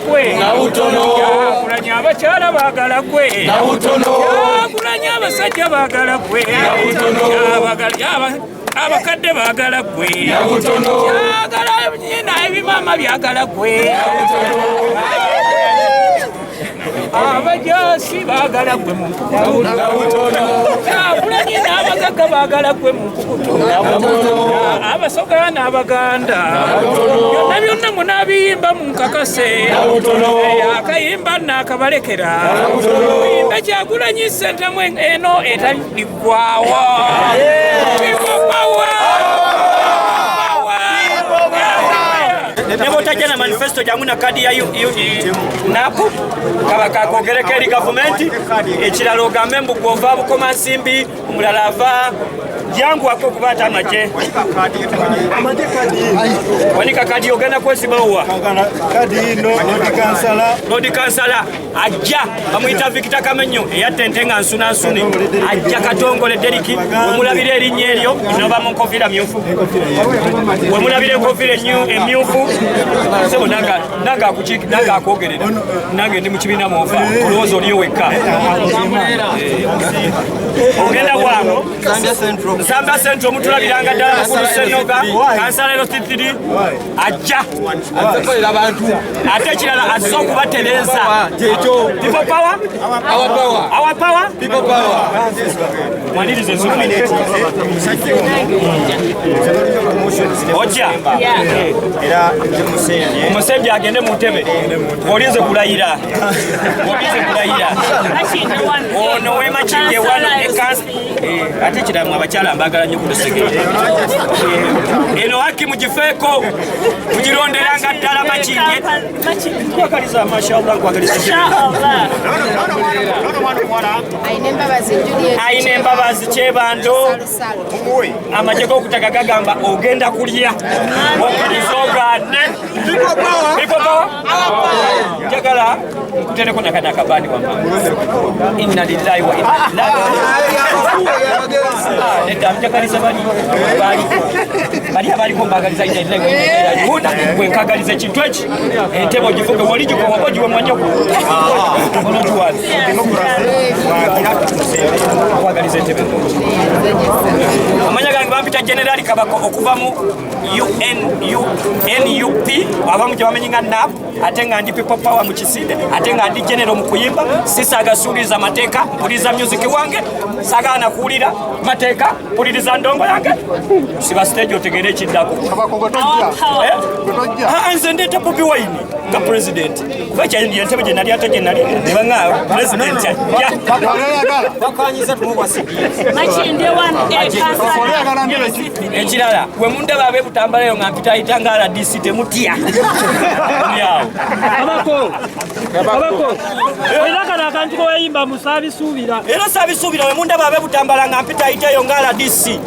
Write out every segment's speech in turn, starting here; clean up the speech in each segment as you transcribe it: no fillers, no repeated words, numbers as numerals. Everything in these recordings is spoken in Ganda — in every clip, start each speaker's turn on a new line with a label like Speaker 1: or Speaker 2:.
Speaker 1: Gwe. Kyagulanyi, abakyala baagala gwe. Kyagulanyi, abasajja baagala gwe. Abakadde baagala gwe. Kyagala nyina, ebimama byagala gwe. Abajasi baagala gwe mu nkukutu. Kyagulanyi n'abagagga baagala gwe mu nkukutu. Abasoga n'Abaganda, byonna byonna munaabiyimba mu nkakase. Akayimba naakabalekera muyimbe Kyagulanyi Ssentamu eno etaliggwawo. People power! Power!
Speaker 2: Ne bwotajja na manifesto, jangu na kadi ya NUP, kaba kakogereko eri gavumenti. Ekirala ogambe mbu gwova Bukomansimbi, omulala ava janguwako okuba ate amagye. Wanika kadi, ogenda kwesibawa.
Speaker 3: Kadi ino Lord Kansala.
Speaker 2: Lord Kansala ajja, bamuyita Victor Kamenyo, eyatta ente nga nsunansune. Ajja Katongole Deriki, wemulabira erinnya eryo noba mu nkofiira myufu, wemulabira enkofiira emyufu. Sebo, nange akwogerera, nange ndi mu kibiina mwofa, olowooza oliyo wekka. Ogenda bwano Nsambya Central, mutulabiranga ddala mukulu Senoga, kansala ero titiri ajja. Ate ekirala azze okubatereeza. People power, our power. Maliriza ensonga. Ojja
Speaker 3: Era musembye.
Speaker 2: Omusembye agende mu ntebe. Olinze kulayira, olinze kulayira. Ono wemakindye wano ekansa. Ate ekirala, mu abakyala mbagala nnyo ku lusegere. Eno haki mugifeeko, mugironderanga ddala Makindye. Nkwagaliza, mashallah, nkwagaliza.
Speaker 4: Ayina Embabazi Juliet.
Speaker 2: Ayina Embabazi Kyebando.
Speaker 4: Salusalo.
Speaker 2: Amagye g'okutaka gagamba ogenda kulya, okkiriza ogaane. People power. Njagala nkutereko nakano akabaani wamma. Inna lillahi wa inna ilaihi. Nedda, njagaliza bali baliko, bali abaliko, mbagaliza inna lillahi wa inna ilaihi raji'un. Gwe nkagaliza ekintu eki, entebe ogifuge woli gikoba ogiwe mwanyoko onogiwazi. Nkwagaliza entebe ennungi. Amanya gange bampita Generali Kabako okuva mu UNU, NUP, abamu gye bamenyi nga NAP, ate nga ndi People Power mu kisinde, ate nga ndi general mu kuyimba. Sisaaga suuliriza mateeka, mpuliriza music wange. Saagala nakuwulira mateeka, mpuliriza ndongo yange. Siba stage otegeere ekiddako. Eh? Ah, nze ndeeta Bobi Wine nga president, kuba ekyo entebe gye nali, ate gye nali ne baŋŋa president ajja.
Speaker 1: Makindye 1A kansala.
Speaker 2: Ekirala, we mundaba ab'e Butambala eyo nga mpitayita nga RDC, temutya. Ndi awo.
Speaker 5: Kabako, Kabako, olina kano akantu keweyimba mu saabisuubira.
Speaker 2: Era saabisuubira. We mundaba ab'e Butambala nga mpitayita eyo nga RDC, eh?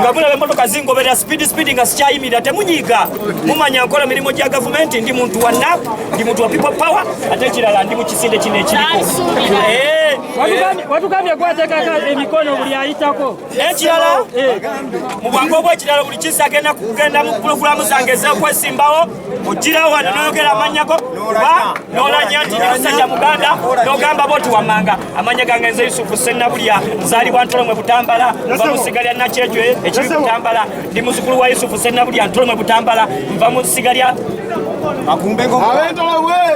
Speaker 2: Nga mulaba emmotoka zingoberera speed speed nga sikyayimirira, temunyiiga. Mumanya nkola mirimu gya gavumenti. Ndi muntu wa NAP, ndi muntu wa People Power, ate ekirala ndi mu kisinde kino ekiriko. Eh,
Speaker 5: Watugambye gwateekako emikono buli ayitako.
Speaker 2: N'ekirala, mu bwangu obwekirala, buli kisa agenda kugenda mu pulogulaamu zange ez'okwesimbawo, ogirawo wano noyogera amannya go, kuba nolanya nti ndi musajja Muganda, nogamba boti wammanga amanya gange nze Yusufu Sennabulya, nzaalibwa Ntolomwe Butambala, nva mu ssiga lya Nakyejwe ekiri Butambala. Ndi muzukulu wa Yusufu Sennabulya, Ntolomwe Butambala, nva mu ssiga lya.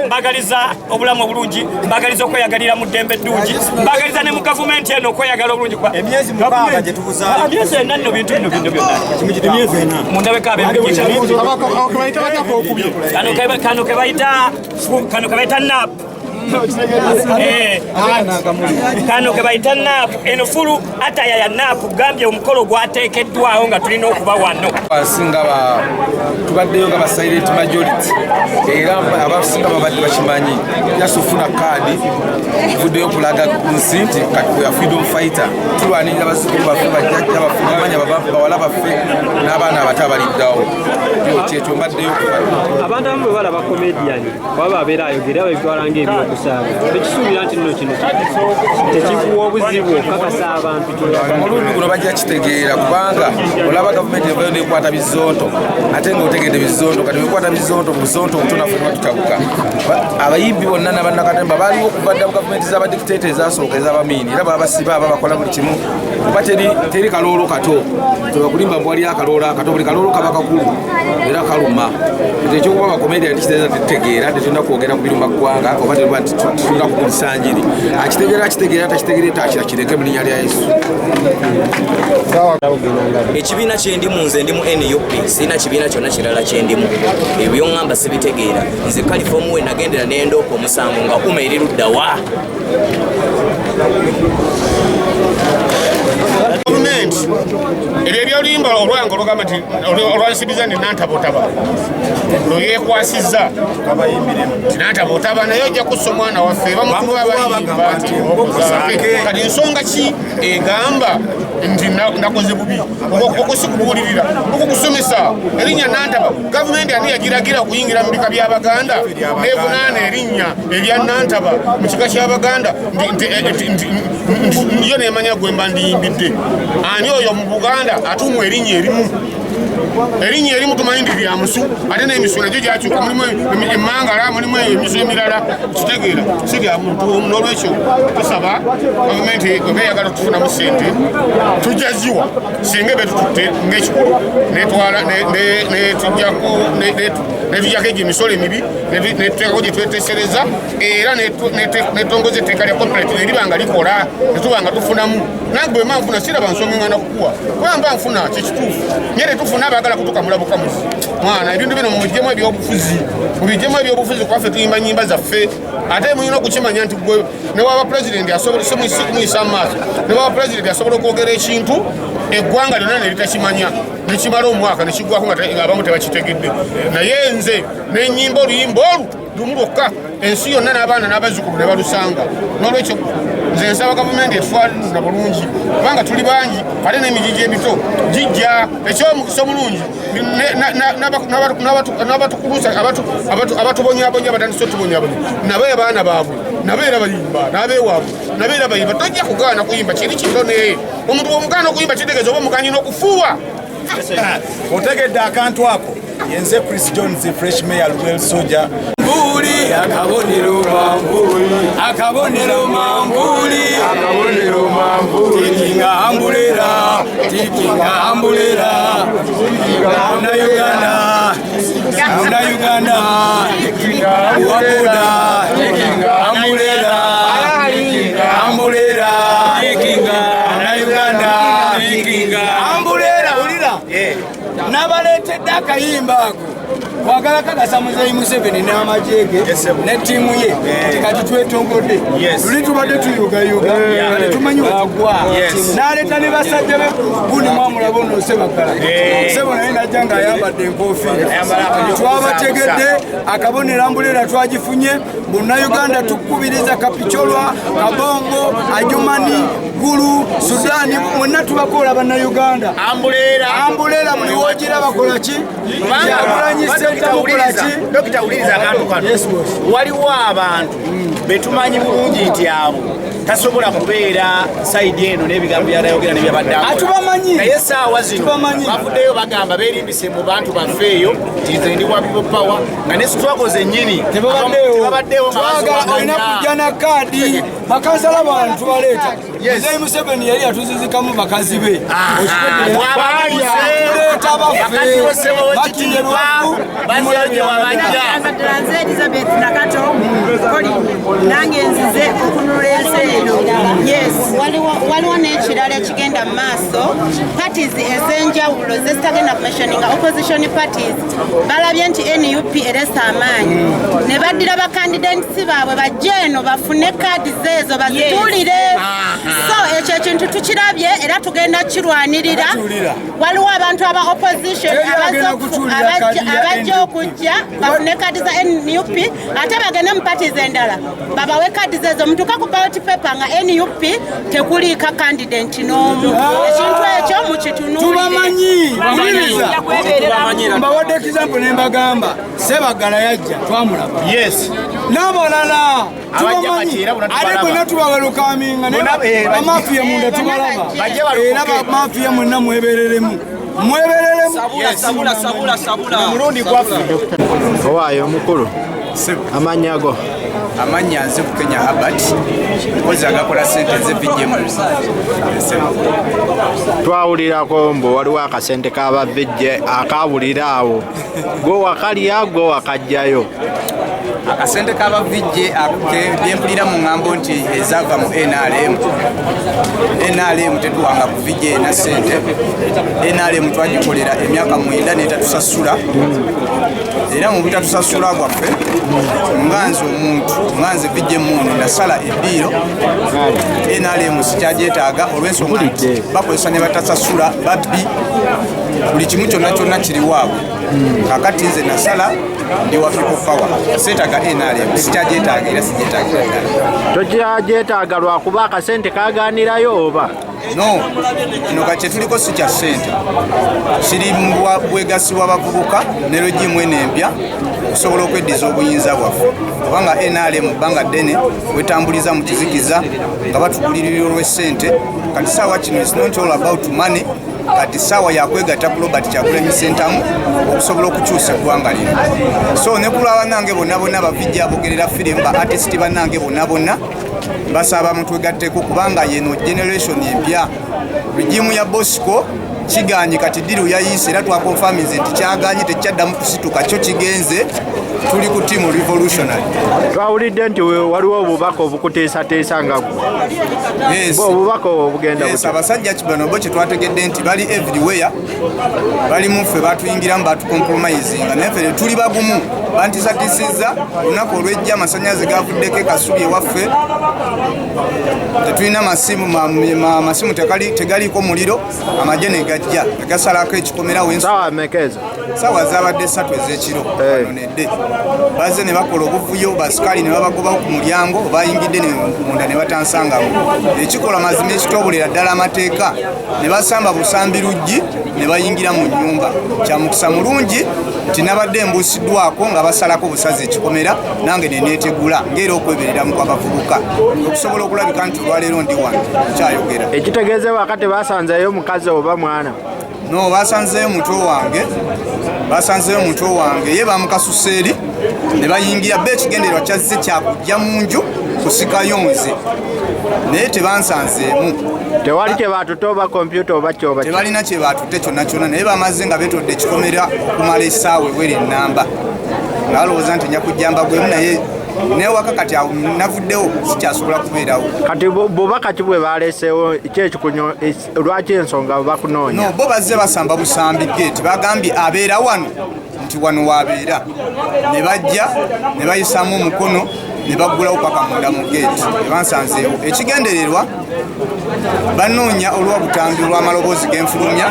Speaker 2: Mbagaliza obulamu obulungi, mbagaliza okweyagalira mu ddembe eddungi, mbagaliza ne mu gavumenti eno okweyagala obulungi kuba
Speaker 3: Emyezi 6 gye tubuzaako.
Speaker 2: Ah, myezi 4 nno, bintu bino bino byonna mundabeko ab'emigisha. Kano ke bayita NAP. Kano ke bayita NAP. Eno full attire ya NAP. Gambye omukolo gwateekeddwawo nga tulina okuba wano.
Speaker 6: Abasinga tubaddeyo nga ba silent majority, era abasinga babadde bakimanyi. Just ofuna kaadi, tuvuddeyo okulaga ku nsi nti kati we are freedom fighter. Tulwanirira bazzukulu baffe, bajjajja baffe, bamanya bawala baffe n'abaana abato abaliddawo. Kyekyo mbaddeyo okufa.
Speaker 5: Abantu abamu bwe balaba comedian, oba babeera ayogera, babitwala ng'ebyokuseka.
Speaker 7: okukakasa tekisuubira nti nno kino tekikuwa obuzibu okukakasa abantu
Speaker 6: omulundi guno bajja kitegeera kubanga olaba gavumenti evayo nekwata bizonto ate ng'otegedde bizonto kati wekwata bizonto buzonto obutonafu tuba tutabuka abayimbi bonna nabannakatemba baaliwo okuva dda mu gavumenti z'abadikiteeta ezasooka ez'abamiini era babasiba aba bakola buli kimu kuba teri kaloolo kato tebakulimba mbu waliyo akaloolo akato buli kaloolo kaba kakulu era kaluma ekyokuba bakomedia tikitegeeza tetutegeera tetulina kwogera ku biruma ggwanga oba tetulina kugulisa njiri akitegeera akitegeera takitegeera takira kireke mu linnya lya Yesu.
Speaker 8: Ekibiina kyendimu nze ndi mu NUP, sirina kibiina kyonna kirala kyendimu. Ebyo ŋŋamba sibitegeera. Nze kalifoomu we nagendera n'endoopa omusango nga uma eri ludda wa.
Speaker 9: Gavumenti ebyo ebyoluyimba olwange olugamba nti olwansibiza nti Nantabotaba lweyekwasizza nti Nantabotaba naye ojja kussa omwana waffe bamukuba abayimba nti kati nsonga ki egamba nti nakoze bubi okusikubuulirira okukusomesa erinnya Nantaba. Gavumenti ani yagiragira okuyingira mu bika by'Abaganda nevunaana erinnya erya Nantaba mu kika ky'Abaganda yo nemanya gwe mba ndiyimbidde. Ani oyo mu Buganda atumwa erinnya erimu erinnya erimu tumanyi nti lya musu ate n'emisu nagyo gyakyuka mulimu emmangala mulimu emisu emirala kitegeera si lya muntu omu. N'olwekyo tusaba gavumenti oba eyagala tufunamu ssente tujja ziwa singa ebe tututte ng'ekikulu netujjako egyo emisolo emibi netuteekako gye tweteesereza era netongoza etteeka lya copyright neriba nga likola netuba nga tufunamu. Nange bwe mba nfuna siraba nsonga enganda kukuwa kuba mba nfuna kyekituufu naye tetufuna abaagala kutukamula bukamuzi. Mwana ebintu bino mubiggyemu ebyobufuzi, mubiggyemu ebyobufuzi kuba ffe tuyimba nnyimba zaffe ate mulina okukimanya nti gwe ne waba pulezidenti asobola si kumuyisa mu maaso ne waba pulezidenti asobola okwogera ekintu eggwanga lyonna ne litakimanya nekimala omwaka nekiggwako nga abamu tebakitegedde. Naye nze nenyimba oluyimba olwo lumu lwokka ensi yonna n'abaana n'abazzukulu ne balusanga. N'olwekyo nze nsaba gavumenti etutwalira bulungi kubanga tuli bangi ate n'emigigi emito gijja. Ekyomukisa omulungi n'abatukulusa abatubonyabonya batandise otubonyabonya nabo abaana baabwe nabo era bayimba n'abeewaabwe nabo era bayimba. Tojja kugaana kuyimba kiri kitone. Omuntu bw'omugaana okuyimba kitegeeza oba omugaanyi n'okufuuwa.
Speaker 3: Otegedde akantu ako. Yenze Chris Jones, Fresh Mayor Luwel Soja.
Speaker 10: Mbuli akabonero mambuli akabonero mambuli akabonero mambuli tikinga ambulera tikinga ambulera na Uganda na Uganda wabuda tikinga ambulera ambulera tikinga na Uganda tikinga ambulera ulira n'abaleetedde akayimba ako kwagala kakasa Muzeeyi Museveni n'amagye ge ne ttiimu ye kati twetongodde. Luli tubadde tuyugayuga nga tetumanyi wetugwa n'aleeta ne basajja be gundi mwamulaba ono Ssebaggala Ssebo naye najja ng'ayambadde enkofiira. Twabategedde akabonero ambulera twagifunye. Bannayuganda tukubiriza Kapicholwa, Kabongo, Adjumani, Gulu, Sudani mwenna tubakola Bannayuganda. Ambulera buli w'ogira bakola ki? Kyagulanyi Ssentamu kola ki?
Speaker 11: Dokita wuliriza akantu kano. Waliwo abantu betumanyi bulungi nti abo tasobola kubeera sayidi eno n'ebigambo by'anayogera n'ebyabadde akola.
Speaker 10: Atubamanyi.
Speaker 11: Naye essaawa zino bavuddeyo bagamba beerimbise mu bantu baffe eyo nti nze ndi wa People Power nga ne struggle zennyini tebabaddeewo.
Speaker 10: Twagala olina kujja na kaadi bakansala bantu tubaleeta. Muzeeyi Museveni yali yatuzizikamu bakazi be. Tuleeta baffe bakinde lwafu
Speaker 4: Nze Elizabeth Nakato nange nzize okununula ensi eno. Yes, waliwo n'ekirala ekigenda mu maaso. Parties ez'enjawulo zezitagenda kumentioninga opposition parties balabye nti NUP erese amaanyi ne baddira bakandidates baabwe bajje eno bafune kaadi zeezo bazituulire. So ekyo ekintu tukirabye era tugenda kirwanirira. Waliwo abantu aba opposition abajja okujja bafune kaadi za NUP ate bagende mu parties endala babawe kaadi zeezo. Mutuuka ku ballot paper nga NUP tekuliika candidate n'omu. Ekintu ekyo mukitunuulire.
Speaker 10: Tubamanyi. Mbawadde example ne mbagamba Ssebaggala yajja twamulaba.
Speaker 11: Yes.
Speaker 10: N'abalala Tubamanyi ate bonna tubabalukaminga naye bamafiya munda tubalaba era bamafiya mwenna mwebereremu mwebereremu.
Speaker 3: Omulundi gwaffe.
Speaker 12: Owaayo omukulu, amannya go?
Speaker 13: Amannya nze Bukenya Herbert, mukozi agakola sente nze VJ
Speaker 12: Twawulirako mbu waliwo akasente k'aba VJ akawulira awo, gwe wakalya gwe wakajjayo?
Speaker 13: Akasente k'aba VJ byempulira mu ŋŋambo nti ezaava mu NRM. NRM tetuwanga ku VJ na sente. NRM twagikolera emyaka 9 n'etatusasula, era mu butatusasula bwaffe nga nze omuntu nga nze VJ Moon nasala eddiiro. NRM sikyagyetaaga olw'ensonga nti bakozesa ne batasasula, babbi, buli kimu kyonna kyonna kiri waabwe. Kakati nze nasala ndi wa People Power, seetaaga NRM, sikyagyetaaga era sigyetaagira ddala.
Speaker 12: Tokyagyetaaga lwakuba akasente kaganirayo oba?
Speaker 13: No, kino ka kyetuliko si kya ssente, kiri mu bwegassi bw'abavubuka ne regimu eno empya okusobola okweddiza obuyinza bwaffe, kubanga NRM bbanga ddene wetambuliza mu kizikiza nga batugulirira olw'essente. Kati saawa kino is not all about money, kati saawa yakwegatta ku Robert Kyagulanyi Ssentamu okusobola okukyusa eggwanga lino. So ne ku lwa bannange bonna bonna ba VJ abogerera firimu, ba artist bannange bonna bonna basaba mutwegatteko, kubanga yeno generation empya. Regimu ya Bosco kiganye, kati ddiru yayiise era twakonfaminze nti kyaganye, tekyaddamu kusituka, kyo kigenze. Tuli ku tiimu revolutionary.
Speaker 12: Twawulidde nti waliwo obubaka obukutiisatiisa nga
Speaker 13: Yes.
Speaker 12: obubaka obwo bugenda
Speaker 13: Yes, abasajja bano bo kyetwategedde nti bali everywhere, bali muffe, batuyingiramu, batucompromisinga, naye ffe tuli bagumu. Bantiisatiisizza olunaku olwejja, amasannyalaze gavuddeko e Kasubi ewaffe, tetulina masimu, amasimu tegaliiko muliro, amagye ne gajja ne gasalako ekikomera.
Speaker 12: Saawa mmeka ezo?
Speaker 13: Saawa zabadde 3 ez'ekiro banonedde, bazze ne bakola obuvuyo, basikaali ne babagobawo ku mulyango, bayingidde munda ne batansangamu. Ekikola mazima ekitobulera ddala amateeka, ne basamba busambi luggi ne bayingira mu nnyumba. Kya mukisa mulungi nti nabadde mbuusiddwako nga basalako busazi ekikomera, nange ne neetegula ng'era okwebereramu kw'abavubuka okusobola okulabika nti olwaleero ndi wano nkyayogera.
Speaker 12: Ekitegeeza wakati basanzeeyo mukazi oba mwana?
Speaker 13: No, basanzeeyo muto wange, basanzeeyo muto wange, ye bamukasusa eri ne bayingira. Bo ekigendererwa kyazze kyakujja mu nju kusikayo nze, naye tebansanzeemu.
Speaker 12: Tewali kye baatutte oba kompyuta oba kyoba?
Speaker 13: Tebalina kye baatutte kyonna kyonna, naye bamaze nga beetodde ekikomera okumala essaawa ewera ennamba, nga balowooza nti nja kujja mbagwemu, naye newaka kati awo navuddewo sikyasobola kubeerawo.
Speaker 12: Kati bubaka ki bwe baleseewo? Ki ekikunyo, lwaki ensonga bakunoonya?
Speaker 13: No, bo bazze basamba busambi geeti, bagambye abeera wano nti wano wabeera, ne bajja ne bayisaamu omukono ne baggulawo paka munda mu geeti ne bansanzeewo. Ekigendererwa banoonya olw'obutambi olw'amaloboozi g'enfulumya,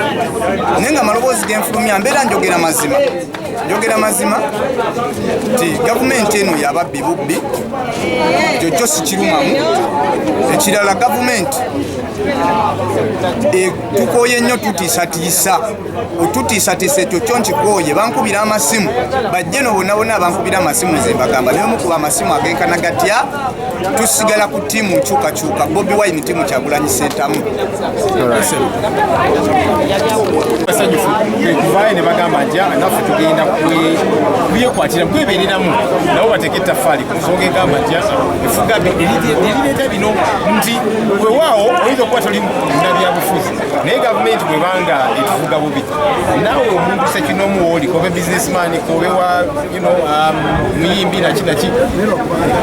Speaker 13: naye nga amaloboozi g'enfulumya mbeera njogera mazima, njogera mazima nti gavumenti eno yababbi bubbi, ekyo kyo sikirumamu. Ekirala gavumenti tukooye nnyo, tutiisatiisa, otutiisatiisa, ekyo kyo nkikooye. Bankubira amasimu, bajje no bonna bonna bankubira amasimu, nze mbagamba naye mukuba amasimu agenkana gatya, tusigala ku ttiimu nkyukakyuka, Bobi Wine, ttiimu Kyagulanyi Ssentamu.
Speaker 14: Basanyufu kuvaayo ne bagamba nti naffe tugenda kubyekwatira kwebereramu, nabo bateeka ettaffaali ku nsonga egamba nti efuga erireeta bino nti wewaawo oyinza okuba toli munnabyabufuzi, naye gavumenti bwebanga etuvuga bubi, naawe omuntu sekinoomu wooli, kobe businessman, kobe wa muyimbi naki naki,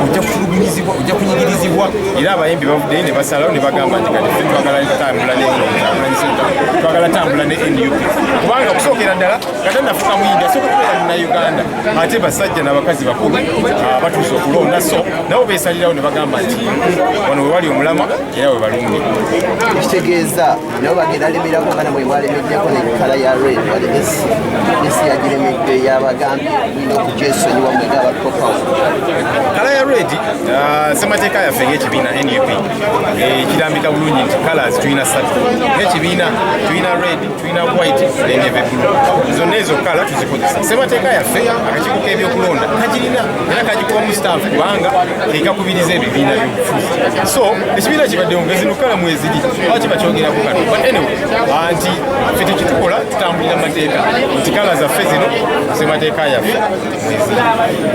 Speaker 14: ojja kutulugunyizibwa, ojja kunyigirizibwa. Era abayimbi bavuddeyo ne basalawo ne bagamba nti kati ffe twagala tambula ne twagala tambula ne NUP, kubanga okusookera ddala nga tannafuuka muyimbi asooka kubeera munnayuganda, ate basajja n'abakazi bakulu batuuse okulonda, so nabo beesalirawo ne bagamba nti wano we wali omulamwa era we balungi.
Speaker 15: Ekitegeeza nabo bagenda lemerako nga namwe mwalemeddeko ne colour ya red, wadde esi yagiremedde, yabagambye mulina okugyesonyiwa mwe nga aba People Power.
Speaker 14: Colour ya red, ssemateeka yaffe ng'ekibiina NUP kirambika bulungi nti colors tulina ssatu ng'ekibiina: tulina red, tulina white ne navy blue. Zonna ezo colour tuzikozesa. Ssemateeka yaffe, akakiiko k'ebyokulonda kagirina era Kagikubamu stamp kubanga ekakubiriza ebibiina by'obufuzi. So ekibiina kibaddewo nga zino colour mweziri, lwaki bakyogerako kano? But anyway, nti ffe tekitukola, tutambulira mu mateeka, nti colour zaffe zino semateeka yaffe mweziri,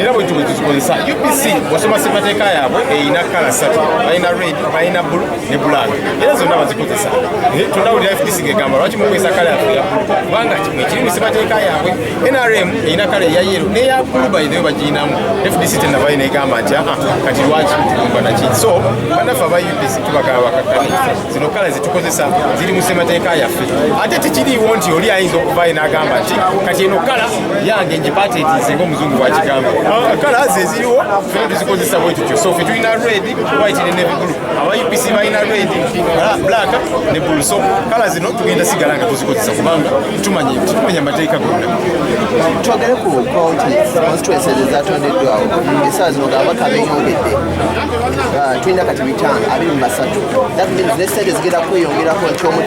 Speaker 14: era bwe tubwe tuzikozesa. UPC bwosoma semateeka yaabwe, erina colour ssatu: balina red, balina blue ne black, era zonna bazikozesa. Tonawulira FDC ngegamba lwaki mukozesa colour yaffe ya blue, kubanga kimwe kiri mu semateeka yaabwe. NRM erina colour eya yellow n'eya blue, by the way bagiyinamu. FDC tenavayo negamba nti aa kati lwaki tugumba naki. So bannaffe aba UPC tubagamba bakakkani, zino colour zetukozesa ziri mu semateeka yaffe, ate tekiriiwo nti oli ayinza okuvaayo n'agamba nti kati eno colour yange ngipatentinze ng'omuzungu bwakigamba. Colour ze ziriwo, fena tuzikozesa bwe tutyo. So ffe tulina red, white ne navy blue, aba UPC balina red, black ne blue. So colour zino tugenda sigala nga tuzikozesa kubanga tumanya amateeka gonna.
Speaker 15: Twogere ku counties, constituencies ezatondeddwawo. Essaawa zino ng'ababaka beeyongedde. Ah, tulina kati 523. That means ne sente zigenda kweyongerako nti